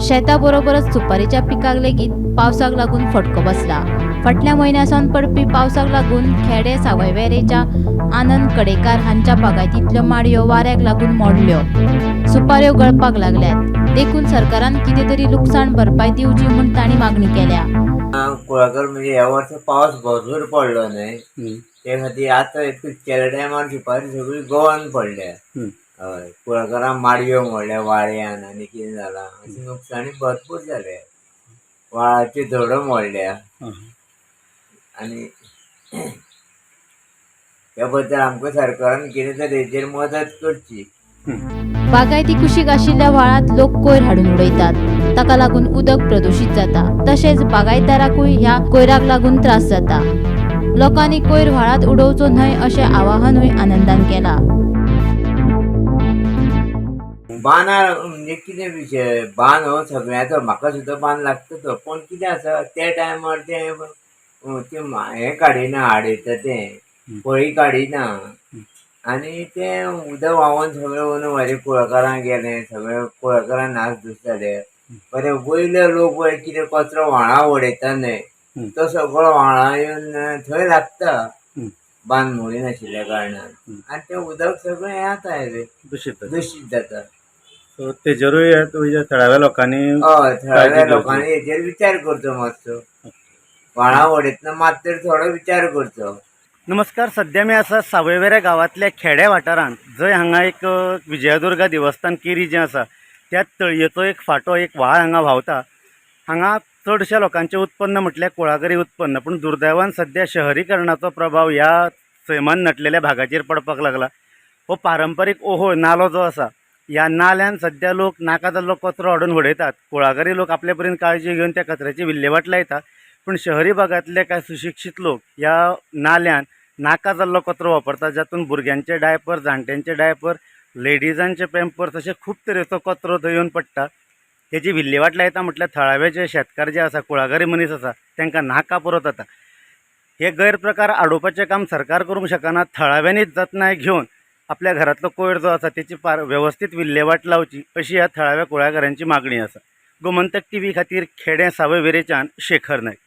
शेता बरोबरच सुपारीच्या पिकाक लेगीत पावसाक लागून फटको बसला. फाटल्या म्हयन्या सावन पडपी पावसाक लागून खेडे सावयवेरेच्या आनंद कडेकार हांच्या बागायतींतल्यो माडयो वाऱ्याक लागून मोडल्यो, सुपाऱ्यो गळपाक लागल्यात. देखून सरकारान कितें तरी लुकसाण भरपाय दिवची म्हूण तांणी मागणी केल्या. कुळागर म्हणजे ह्या वर्सा पावस भरपूर पडलो न्हय, ते खातीर आतां केल्या टायमार सुपारी सगळी गळोन पडल्या. हय, कुळागरां माडयो मोडल्या वाऱ्यान आनी कितें जालां, अशी नुकसाणी भरपूर जाल्या. व्हाळाच्यो धडो मोडल्या आनी त्या बद्दल आमकां सरकारान कितें तरी हेजेर मदत करची. बागायती कुशीक आशिल्ल्या व्हाळांत लोक कोयर हाडून उडयतात. ताका लागून उदक प्रदुशीत जाता. तशेंच बागायतदाराकूय ह्या कोयराक लागून त्रास जाता. लोकांनी कोयर व्हाळांत उडोवचो न्हय अशें आवाहनूय आनंदान केला. बांदार म्हणजे कितें विशय, बांद हो सगळ्याचो, म्हाका सुद्दां बांद लागता तो, पूण कितें आसा त्या टायमार तें तें हें काडिना, आडयता तें पळी काडिना आनी तें उदक व्हांवोन सगळें वयर म्हाजे कुळागरां गेलें, सगळें कुळागरां नासधूस जाले. बरें वयले लोक पळय कितें कचरो व्हाळां उडयता न्हय, तो सगळो व्हाळां येवन थंय लागता बांद मोडी नाशिल्ल्या कारणान, आनी तें उदक सगळें हें जाता दुशीत दुशीत जाता. सो तेजेरूय म्हणजे थळाव्या लोकांनी हय, थळाव्या काळजी लोकांनी हेजेर विचार करचो मातसो, व्हाळां उडयतना मात तरी थोडो विचार करचो. नमस्कार, सध्या मी आसा सावयवेऱ्या गांवांतल्या खेड्या वाठारांत, जंय हांगा एक विजयादुर्गा देवस्थान केरी जें आसा त्या तळयेचो एक फांटो, एक व्हाळ हांगा व्हांवता. हांगा चडश्या लोकांचें उत्पन्न म्हटल्यार कुळागरी उत्पन्न, पूण दुर्दैवान सध्या शहरीकरणाचो प्रभाव ह्या सैमान नटलेल्या भागाचेर पडपाक लागला. हो पारंपारीक ओहोळ नालो जो आसा, ह्या नाल्यान सध्या लोक नाका जाल्लो कचरो हाडून उडयतात. कुळागरी लोक आपले परीन काळजी घेवन त्या कचऱ्याची विल्हेवाट लायता, पूण शहरी भागांतले कांय सुशिक्षीत लोक ह्या नाल्यान नाका जाल्लो कचरो वापरतात, जातून भुरग्यांचे डायपर, जाणट्यांचे डायपर, लेडिजांचे पॅम्पर्स अशे खूब तरेचो कचरो थंय येवन पडटा. तेजी विल्हेवाट लायता म्हटल्यार थळावे जे शेतकार जे आसा, कुळागरी मनीस आसा, तांकां नाका पुरो जाता. हे गैरप्रकार आडोवपाचें काम सरकार करूंक शकना. थळाव्यांनीच जतनाय घेवन आपल्या घरांतलो कोयर जो आसा तेची पार वेवस्थीत विल्हेवाट लावची अशी ह्या थळाव्या कुळागरांची मागणी आसा. गोमंतक टीव्ही खातीर खेडें सावयवेरेच्यान शेखर नायक.